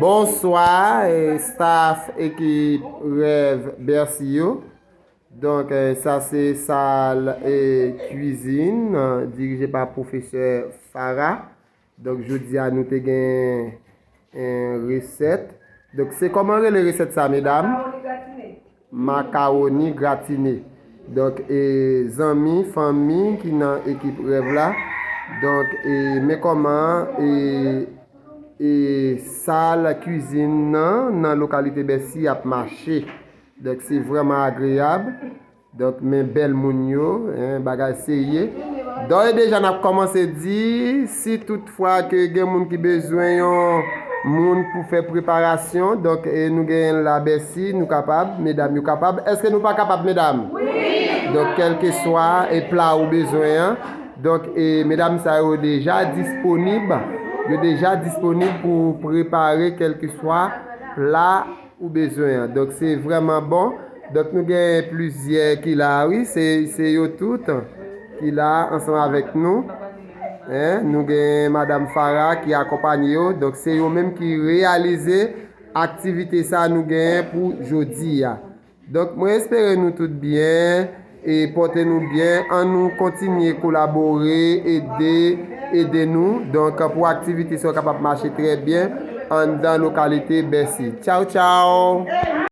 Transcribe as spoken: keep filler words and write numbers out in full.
Bonswa, eh, staff ekip Rêve Bercy yo. Donk, eh, sa se sal e kwizin, eh, dirije pa pwofesè Farah. Donk, jodi a nou te gen, eh, resèt. Donk, se kòman rele resèt sa, medam? Makawoni gratine. Donk, e, zanmi, fanmi ki nan ekip Rêve la. Donk, e, men kòman, e, e, sal kwizin nan, nan lokalite Bercy ap mache. Donk, se vrèman agreyab. Donk, men bèl moun yo, en, bagay serye. Dòyè deja, n ap kòmanse di, si toutfwa ke gen moun ki bezwen yon moun pou fè preparasyon, donk, e, nou genyen la Bercy, nou kapab, medam yo kapab. Èske nou pa kapab, medam? Wi! Donk, kèlkeswa e pla ou bezwen an. Donk, e, medam sa yo deja disponib. Yo deja disponib pou prepare kèlkeswa pla ou bezwen an. Donk, se vrèman bon. Donk, nou gen plizyè ki la, wi. Se, se yo tout ki la ansanm avèk nou. En, nou gen Madam Farah ki akonpanye yo. Donk, se yo menm ki reyalize aktivite sa nou genyen pou jodi a. Donk, mwen espere nou tout byen e pòte nou byen. An nou kontinye kolabore, ede, ede nou. Donk, pou aktivite sa yo kapab mache trè byen anndan lokalite Bercy. Tchaw, tchaw!